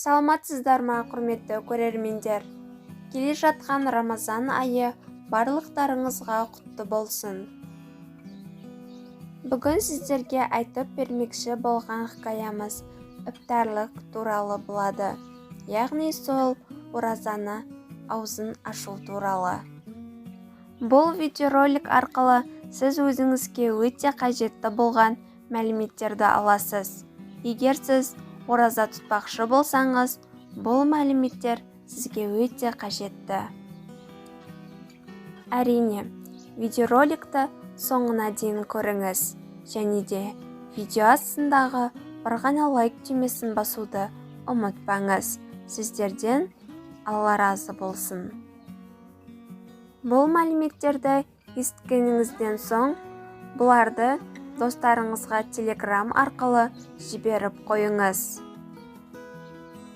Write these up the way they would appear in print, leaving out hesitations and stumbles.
Саламатсыздар ма, құрметті көрермендер! Келе жатқан Рамазан айы барлықтарыңызға құтты болсын. Бүгін сіздерге айтып бермекші болған хикаямыз іптарлық туралы болады, яғни сол оразаны аузын ашу туралы. Бұл видеоролик арқылы сіз өзіңізге өте қажетті болған мәліметтерді аласыз. Егер сіз ораза тұтпақшы болсаңыз, бұл мәліметтер сізге өте қажетті. Әрине, видеороликті соңына дейін көріңіз және де видео астындағы бір ғана лайк түймесін басуды ұмытпаңыз. Сіздерден Алла разы болсын. Бұл мәліметтерді естігеніңізден соң, бұларды достарыңызға телеграм арқылы жіберіп қойыңыз.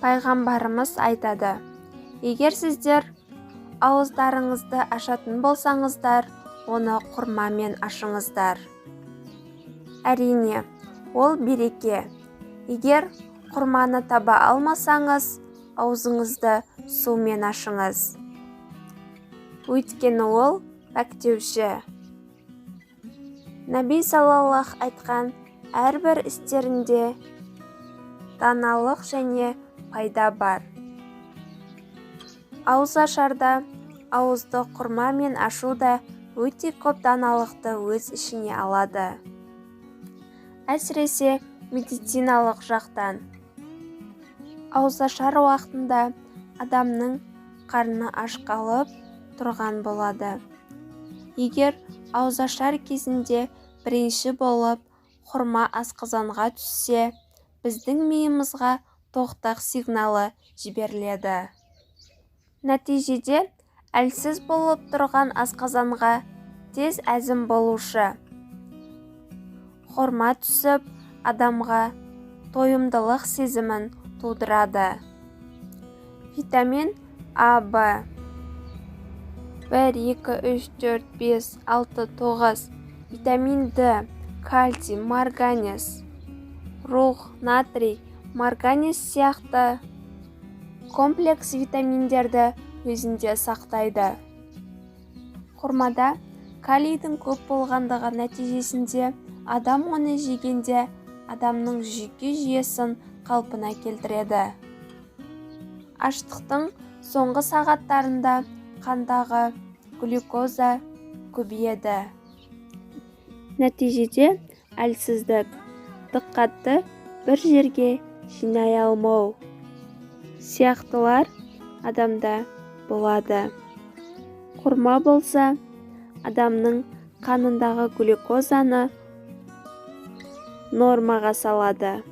Пайғамбарымыз айтады: егер сіздер ауыздарыңызды ашатын болсаңыздар, оны құрмамен ашыңыздар. Әрине, ол береке. Егер құрманы таба алмасаңыз, аузыңызды сумен ашыңыз. Өйткені ол пәктеуші. Нәби саллаллах айтқан әрбір істерінде даналық және пайда бар. Ауыз ашарда ауызды құрмамен ашу да өте көп даналықты өз ішіне алады. Әсіресе медициналық жақтан. Ауызашар уақытында адамның қарны аш қалып тұрған болады. Егер ауызашар кезінде бірінші болып құрма асқазанға түссе, біздің миымызға тоқтық сигналы жіберіледі. Нәтижеде әлсіз болып тұрған асқазанға тез әзім болушы құрма түсіп, адамға тойымдылық сезімін тудырады. Витамин А, В 1, 2, 3, 4, 5, 6, 9, витамин Д, кальций, марганец, рух, натрий, марганец сияқты комплекс витаминдерді өзінде сақтайды. Құрмада калийдің көп болғандығы нәтижесінде адам оны жегенде адамның жүйке жүйесін қалпына келтіреді. Аштықтың соңғы сағаттарында қандағы глюкоза көбейеді. Нәтижеде әлсіздік, дыққатты бір жерге жинай алмау сияқтылар адамда болады. Құрма болса, адамның қанындағы глюкозаны нормаға салады.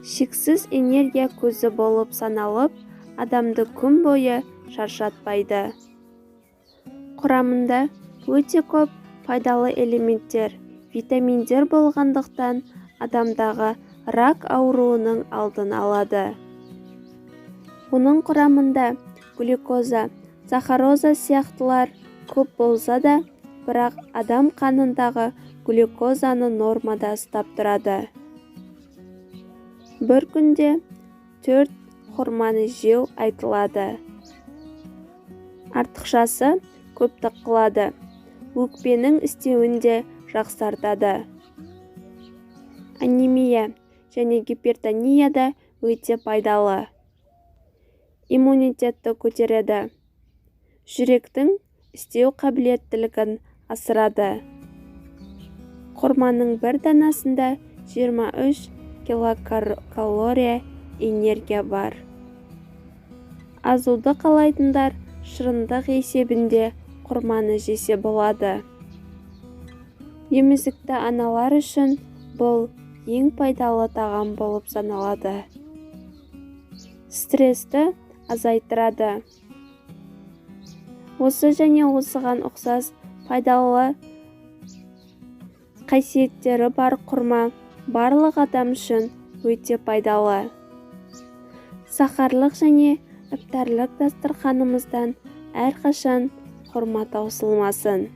Шексіз энергия көзі болып саналып, адамды күн бойы шаршатпайды. Құрамында өте көп пайдалы элементтер, витаминдер болғандықтан адамдағы рак ауруының алдын алады. Оның құрамында глюкоза, сахароза сияқтылар көп болса да, бірақ адам қанындағы глюкозаны нормада ұстап тұрады. Бір күнде 4 құрманы жеу айтылады. Артықшасы көптік қылады, өкпенің істеуін де жақсартады. Анемия және гипертонияда өте пайдалы. Иммунитетті көтереді. Жүректің істеу қабілеттілігін асырады. Құрманың бір данасында 23 килокалория энергия бар. Азуды қалайтындар шырындық есебінде құрманы жесе болады. Емізікті аналар үшін бұл ең пайдалы тағам болып саналады. Стрессті азайтырады. Осы және осыған ұқсас пайдалы қасиеттері бар құрма барлық адам үшін өте пайдалы. Сахарлық және іптарлық дастарханымыздан әрқашан құрма таусылмасын.